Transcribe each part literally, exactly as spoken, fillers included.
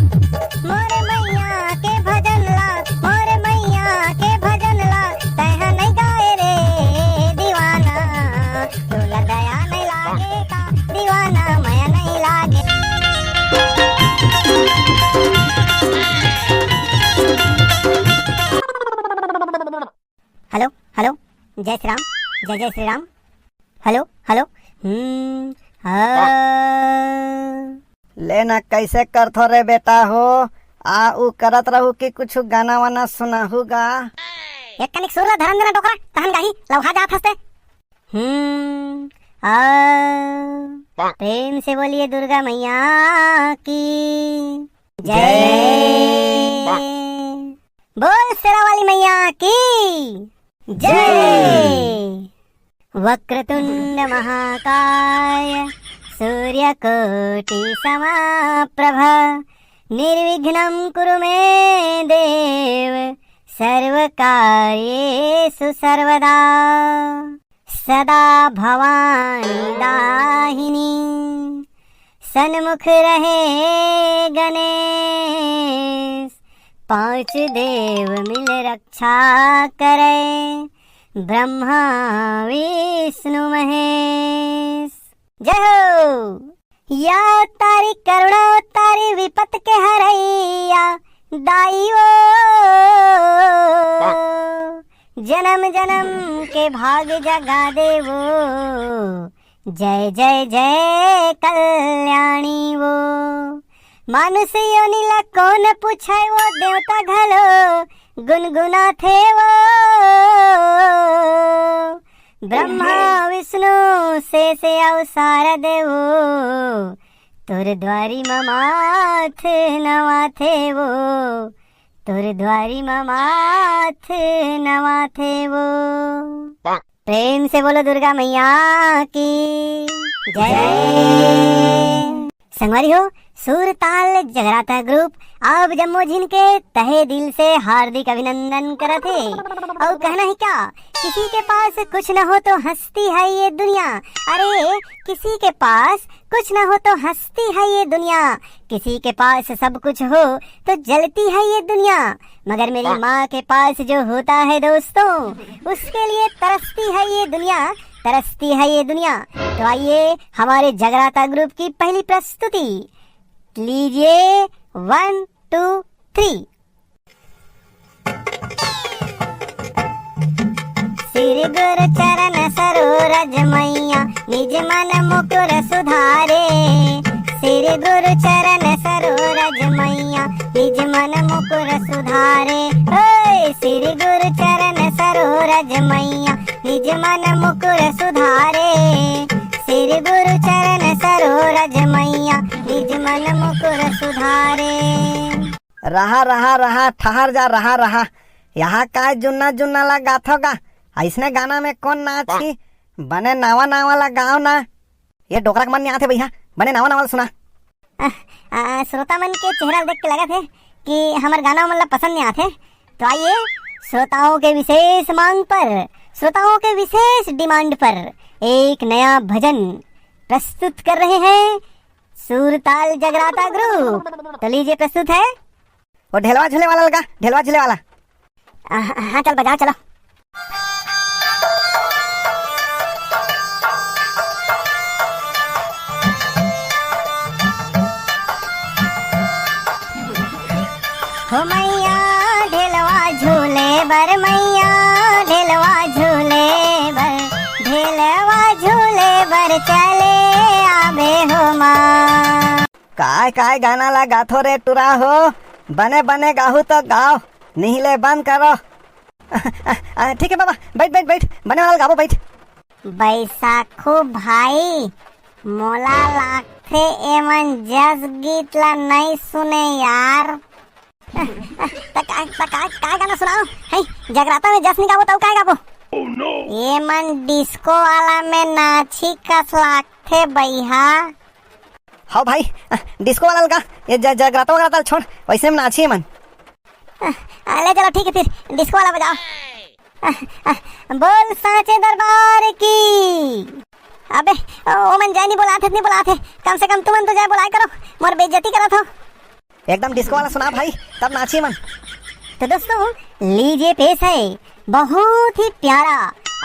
मोरे मैया के भजन ला, मोरे मैया के भजन ला, तैं ह नइ गाए रे दीवाना, तोला दया नइ लागे का दीवाना, मया नइ लागे। हेलो, हेलो, जय श्री राम, जय जय श्री राम। Hello, hello. हम्म। हाँ। ले ना, कैसे करथो रे बेटा हो? आ, ऊ करत रहू कि कुछ गाना वाना सुनाहू गा? एक कनिक सुर ला धरन देना डोकरा, तहन गाही, लवहा जात हस ते। हम्म। आ, प्रेम से बोलिए दुर्गा मैया की जय। जय। बोल शेरा वाली मैया की जय। जय। वक्रतुंड महाकाय सूर्यकोटि समाप्रभ निर्विघ्नं कुरु मे देव सर्वकार्येषु सर्वदा। सदा भवानी दाहिनी सन्मुख रहे गणेश, पांच देव मिल रक्षा करे ब्रह्मा विष्णु महेश। जय हो। या तारी करुणा तारी विपत के हरैया दाई वो, जन्म जन्म के भाग जगा दे वो, जय जय जय कल्याणी वो। मानुष योनि ला कोन पूछे वो, देवता घलो गुनगुनाथे वो। ब्रह्मा विष्णु शेष अउ सारद वो, तोर द्वारी म माथ नवाथे वो, तोर द्वारी म माथ नवाथे वो। प्रेम से बोलो दुर्गा मैया की जय। संगवारी हो, सुरताल जगराता ग्रुप आप जम्मो झिन के तहे दिल से हार्दिक अभिनंदन करत हे। अउ कहना है क्या, किसी के पास कुछ न हो तो हंसती है ये दुनिया। अरे, किसी के पास कुछ न हो तो हंसती है ये दुनिया, किसी के पास सब कुछ हो तो जलती है ये दुनिया, मगर मेरी माँ के पास जो होता है दोस्तों, उसके लिए तरसती है ये दुनिया, तरसती है ये दुनिया। तो आइए हमारे जगराता ग्रुप की पहली प्रस्तुति लीजिए, वन टू थ्री। श्री गुरु चरण सरोरज मैया निज मन मुकुर सुधारे। श्री गुरु चरण सरोरज मैया निज मन मुकुर सुधारे। ओए श्री गुरु चरण सरोरज मैया निज मन मुकुर सुधारे। श्री गुरु चरण सरोरज मैया निज मन मुकुर सुधारे। रहा, रहा, रहा, ठहर जा, रहा, रहा। यहाँ काय जुन्ना, जुन्ना ला गाथो गा? अइसने गाना में कोन नाचही? बने नावा, नावा ला गाओ ना। ये डोकरा के मन नइ आथे भैया, बने नावा, नावा ला सुना। आ, आ, श्रोता मन के चेहरा देख के लगत हे कि हमर गाना मन ला पसंद नइ आथे। तो आइए, श्रोताओं के विशेष मांग पर, श्रोताओं के विशेष डिमांड पर एक नया भजन प्रस्तुत कर रहे हैं सुरताल जगराता ग्रुप। तो लीजिए, प्रस्तुत है वो ढेलवा झूले वाला लगा, ढेलवा झूले वाला। आ, हाँ, चल बजाओ, चलो। हो मैया ढेलवा झूले बर, मैया ढेलवा झूले बर, ढेलवा झूले बर चले आबे हो माँ। काय काय गाना ला गाथो रे टुरा हो, बने बने गाहू तो गाओ, निहिले बंद करो। आ, ठीक है बाबा, बैठ बैठ बैठ, बने वाला गाबो, बैठ। बैसाखू भाई, मोला लागथे एमन जस गीत ला नइ सुने यार। त का, त का, का गाना सुनाओ? हैं, जगराता में जस नइ गाबो त अउ काय गाबो? एमन डिस्को वाला में नाची कस लागथे बइहा। हव भाई, डिस्को वाला लगा, ये ज-, जगराता वगराता छोड़, वइसे में नाची एमन। अ, ले चलो, ठीक है फिर, डिस्को वाला बजाओ। अ, अ, बोल सांचे दरबार की। अबे, ओ, ओमन जय नइ बोलाथे, नइ बोलाथे, कम से कम तुमन तो जय बोलाय करो, मोर बेइज्जती करत हो। एकदम डिस्को वाला सुना भाई, तब नाची मन। तो दोस्तों, लीजिए पेश है बहुत ही प्यारा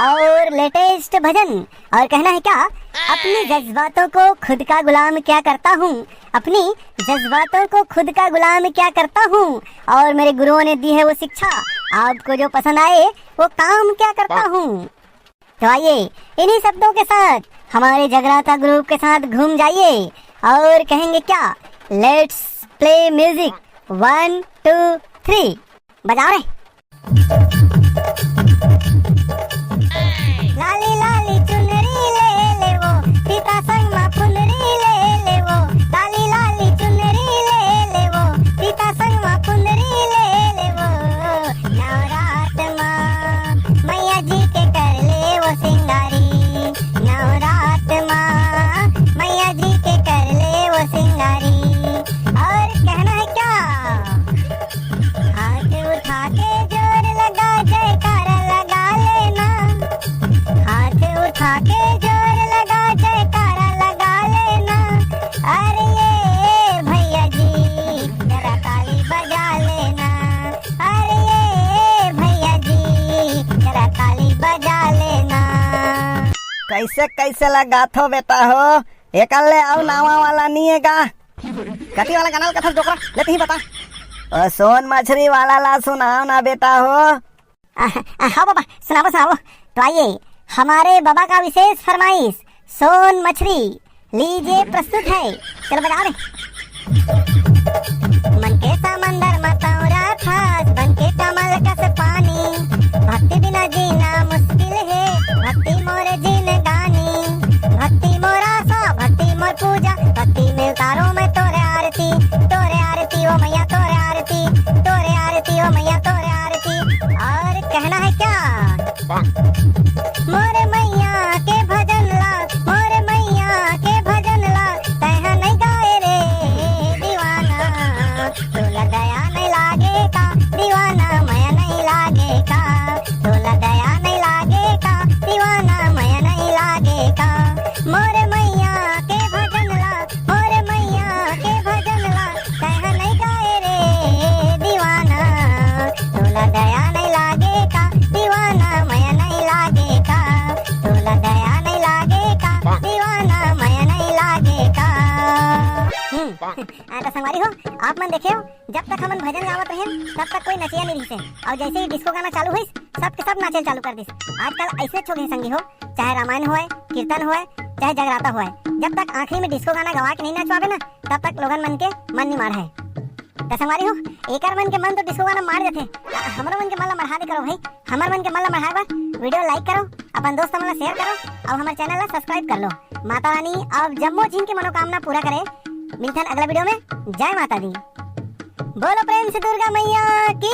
और लेटेस्ट भजन। और कहना है क्या, अपने जज्बातों को खुद का गुलाम क्या करता हूँ, अपनी जज्बातों को खुद का गुलाम क्या करता हूँ, और मेरे गुरुओं ने दी है वो शिक्षा, आपको जो पसंद आए वो काम क्या करता हूँ। तो आइए, इन्हीं शब्दों के साथ हमारे जगराता ग्रुप के साथ घूम जाइए और कहेंगे क्या, let's play music, one two three. बजाओ रे। लाली लाली चुनरी ले ले वो, सीता संग मा फुलरी ले ले वो। लाली लाली चुनरी ले ले वो, सीता संग मा फुलरी ले ले वो। नवरात मा मैया जी के कर ले वो सिंगारी। नवरात मा मैया जी के कर ले वो सिंगारी। और कहना है क्या, हाथ उठा के जोर लगा जयकारा लगा लेना। हाथ उठा के जोर लगा जयकारा लगा लेना। अरे ये भैया जी, जरा ताली बजा लेना। अरे ये भैया जी, जरा ताली बजा लेना। कैसे कैसे लगाथो बेटा हो, एकर ले अउ नावा वाला नहीं है गा? कति वाला गाना ल कथस डोकरा, ले तहीं बता। ओ सोन मछरी वाला ला सुनाओ ना बेटा हो। आ, आ, हाँ बाबा, सुनाओ, सुनाओ। तो आइए, हमारे बाबा का विशेष फरमाइश, सोन मछरी, लीजिए प्रस्तुत है। चलो बजाओ रे। मन के समंदर में तौरा खास, बन के कमल कस पानी। भक्ति बिना जीना मुश्किल है, भक्ति मोरे जिंदगानी। भक्ति मोर आशा, भक्ति मोर पूजा, भक्ति में उतारो मैं तोरे आरती, तोरे आरती ओ मैया, तोरे आरती, तोरे आरती ओ मैया, तोरे आरती। और कहना है क्या? मोरे मैया के भजन ला, मोरे मैया के भजन ला, तैहा नहीं गाए रे दीवाना। तोला दया नहीं लागे का दीवाना, मया नहीं लागे का। तोला दया नहीं लागे का दीवाना, मया नहीं लागे का। मोरे मैया के भजन ला, मोरे मैया के भजन ला, तैहा नहीं गाए रे दीवाना। तोला दया नहीं लागे का दीवाना, मया नहीं लागे का। तोला दया नहीं लागे का दीवाना, मया नहीं लागे का। हम्म। आ, तो संगवारी हो, आप मन देखे हो, जब तक हमन भजन गावत रहेन, तब तक कोई नचिया नहीं रहिसे। और जैसे ही डिस्को गाना चालू होइस, सब के सब नाचे चालू कर दिस। आजकल ऐसे हो गए संगी हो, चाहे रामायण होए, कीर्तन होए, चाहे जगराता होए, जब तक आखिरी में डिस्को गाना गवा के नहीं नचवाबे ना, तब तक लोगन मन के मन नहीं माढ़े। त संगवारी हो, एकर मन के मन तो डिस्को गाना मार देथे, हमरो मन के मन ला मढ़ा दे करो भाई। हमर मन के मन ला मढ़ाए बर वीडियो लाइक करो, अपन दोस्त मन ला शेयर करो, और हमर चैनल ला सब्सक्राइब कर लो। माता रानी आप जम्मो झिन के मनोकामना पूरा करे। मिलथन अगला वीडियो में। जय माता दी। बोलो प्रेम से दुर्गा मैया की।